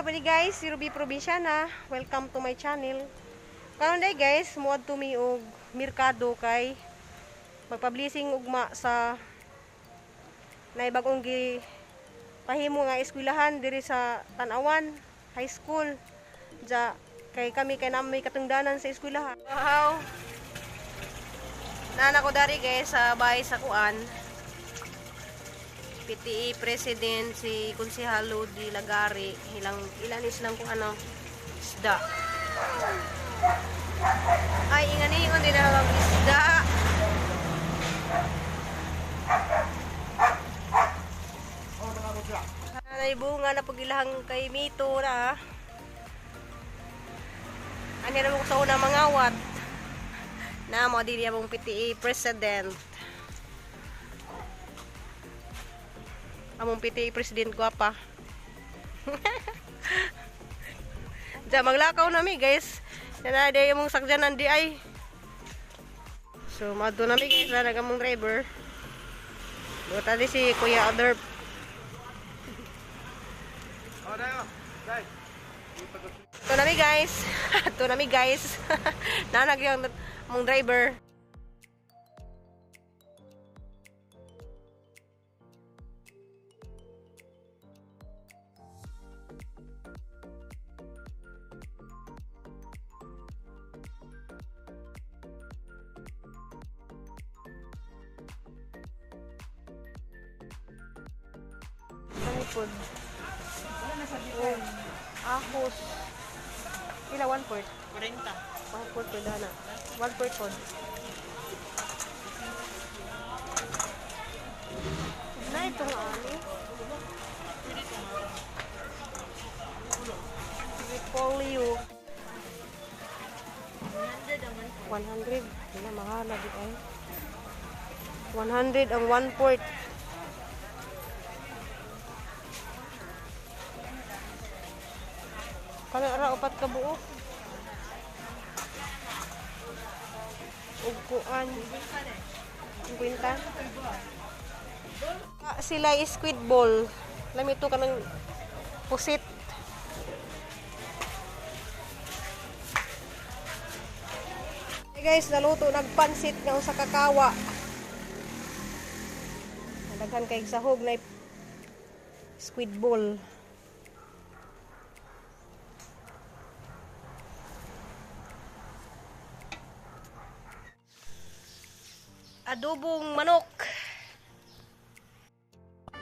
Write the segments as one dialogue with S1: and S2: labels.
S1: Pa ni guys, si Ruby Probinsyana. Welcome to my channel. Karon day guys, muadto mi og merkado kay magpa-blessing ugma sa nay bag-ong gi pahimo nga eskwelahan diri sa Tan-awan High School. Ja kay kami kay nami katungdanan sa eskwelahan. Wow. Nana ko dari guys sa bahay sa kuan. PTE President si Konsehal Lodi Lagari, ilang ilan is lang kung ano isda. Ay, ingani ingon din na lang isda. Nay bunga na pagilahang kay Mito na. Ani ra mo sa una mangawat. Na mo dili among PTE President. Among PTA President gwapa. Diyan, maglakaw nami guys. Yan na, di among sakyanan di ay. So, madto nami guys, na among driver. Buta di si Kuya Other. Ito nami guys. Ito nami guys. Nanag yung among driver. Pod. Ahos. Ila 1 port?
S2: 40.
S1: 1 port po na. 1 port pod. Na itong ani. Repolyo. 100. Ila mahal na di ay. 100 ang 1 port. Kana ra upat ka buok. Ug kuan. 50. Ah, sila is squid ball. Lami to kanang pusit. Hey guys, naluto nagpansit nga usa ka kawa. Daghan kay sahog na squid ball. Adobong manok.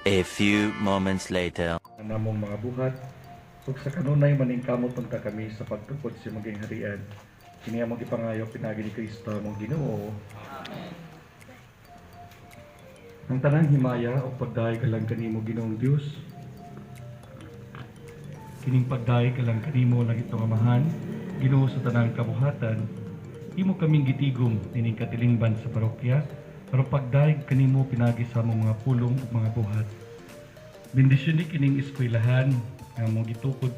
S3: A few moments later.
S4: Ang namong mga buhat ug sa kanunay maningkamot unta kami sa pagtukod sa imong gingharian. Kini among gipangayo pinaagi ni Kristo among Ginoo. Ang tanang himaya ug pagdayeg alang kanimo, Ginoong Dios. Kining pagdayeg alang kanimo, langitnong Amahan, Ginoo sa tanang kabuhatan. Imo kaming gitigom nining katilingban sa parokya aron pagdayeg kanimo pinaagi sa among mga pulong ug mga buhat. Bendisyon ni kining eskwelahan nga among gitukod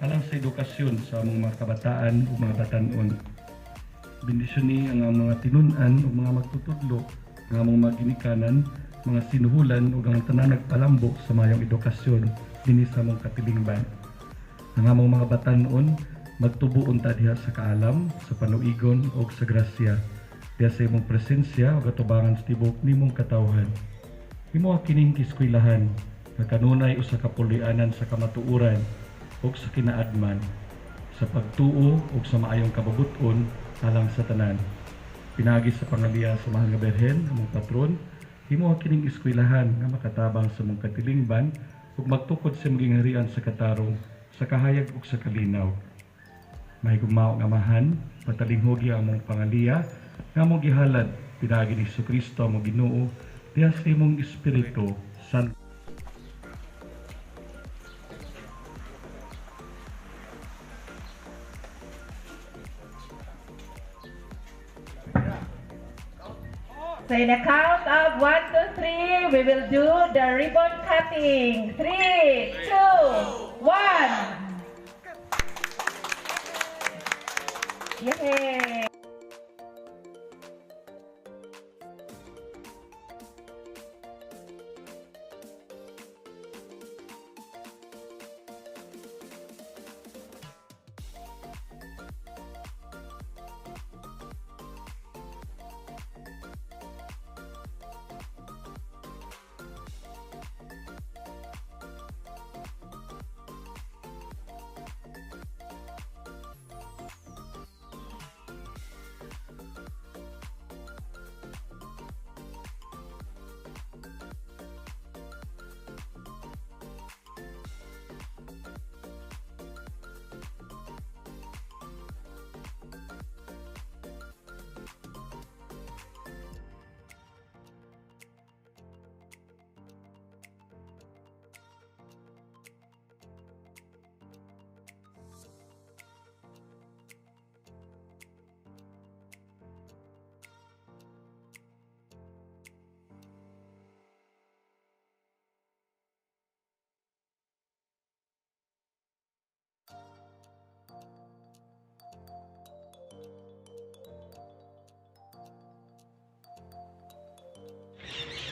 S4: alang sa edukasyon sa among mga kabataan ug mga batan-on. Bendisyon ni ang among mga tinun-an ug mga magtutudlo, ang among mga ginikanan, mga sinuhulan ug ang tanan nagpalambo sa mayong edukasyon dinhi sa among katilingban. Ang among mga batan-on magtubo unta diha sa kaalam, sa panuigon ug sa grasya. Diha sa imong presensya ug atubangan sa tibuok nimong katawhan. Imo kining eskwelahan nga kanunay usa ka puloy-anan sa kamatuoran ug sa kinaadman, sa pagtuo ug sa maayong kabubut-on alang sa tanan. Pinaagi sa pangaliya sa Mahal nga Birhen, among patron, himo kining eskwelahan nga makatabang sa among katilingban ug magtukod sa imong gingharian sa katarong, sa kahayag ug sa kalinaw. Mahigugmao nga Amahan, patalinghugi ang among pangaliya nga among gihalad pinaagi ni Kristo among Ginoo, diha sa imong Espiritu Santo.
S5: So in a count of 1, 2, 3, we will do the ribbon cutting. 3, 2, 1. Yay!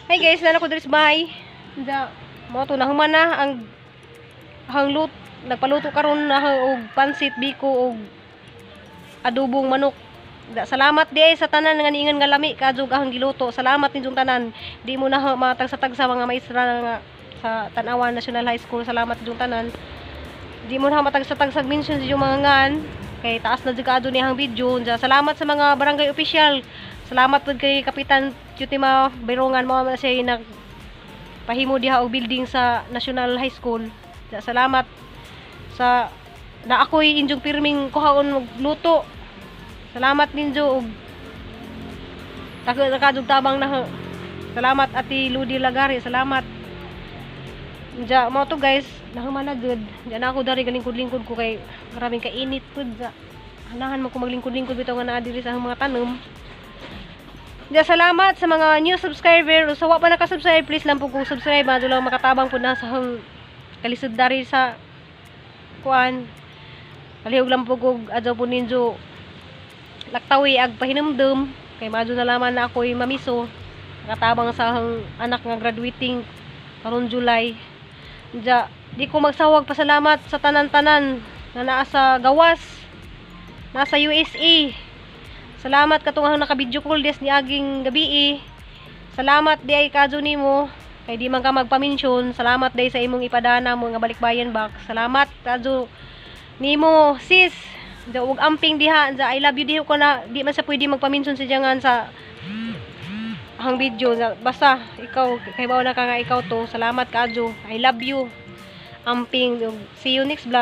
S1: Hi guys, naa na ko diri sa bahay. Da, mao to, nahuman na ang ang lut nagpaluto karon na og pansit biko og adobong manok. Da, salamat di ay sa tanan nga niingon nga lami kaadyo ang giluto. Salamat ninyong tanan. Di mo na matagsa-tagsa mga maestra nga sa Tan-awan National High School. Salamat ninyong tanan. Di mo na matagsa-tagsag mention sa inyong mga ngan kay taas na jud kaadyo niyang video. Diya, salamat sa mga barangay official. Salamat pud kay Kapitan Cutima Birongan, mao man siya nag pahimo diha og building sa National High School. Diya, salamat sa na ako'y inyong pirming kuhaon magluto. Salamat ninyo og tako nakadug tabang na. Salamat, Ate Ludi Lagari, salamat. Diya, mao to guys, nahuman na gud. Diya na ako dari galingkod-lingkod ko kay maraming kainit pud sa hanahan mo ko maglingkod-lingkod bitaw nga naa diri sa akong mga tanom. Diya, salamat sa mga new subscriber. O sa wa pa naka-subscribe, please lang po kung subscribe, adto lang makatabang po na sa akong kalisod dari sa kuan. Palihog lang po kog adto po ninyo laktawi ag pahinumdum kay madyo na laman na ako'y mamiso, nakatabang sa akong anak nga graduating karon July. Diya, di ko magsawag pasalamat sa tanan-tanan na naa sa gawas, nasa USA. Salamat katong ang naka-video call des ni aging gabi. Salamat di ay kadyo nimo kay di man ka magpa-mention. Salamat day sa imong ipadana mo nga balikbayan box. Salamat kadyo nimo, sis. Diya, ug amping diha. Diya, I love you diha ko na di man sa pwede magpa-mention sa diyangan sa ang video. Basta ikaw kay na ka nga ikaw to. Salamat kadyo. I love you. Amping. See you next vlog.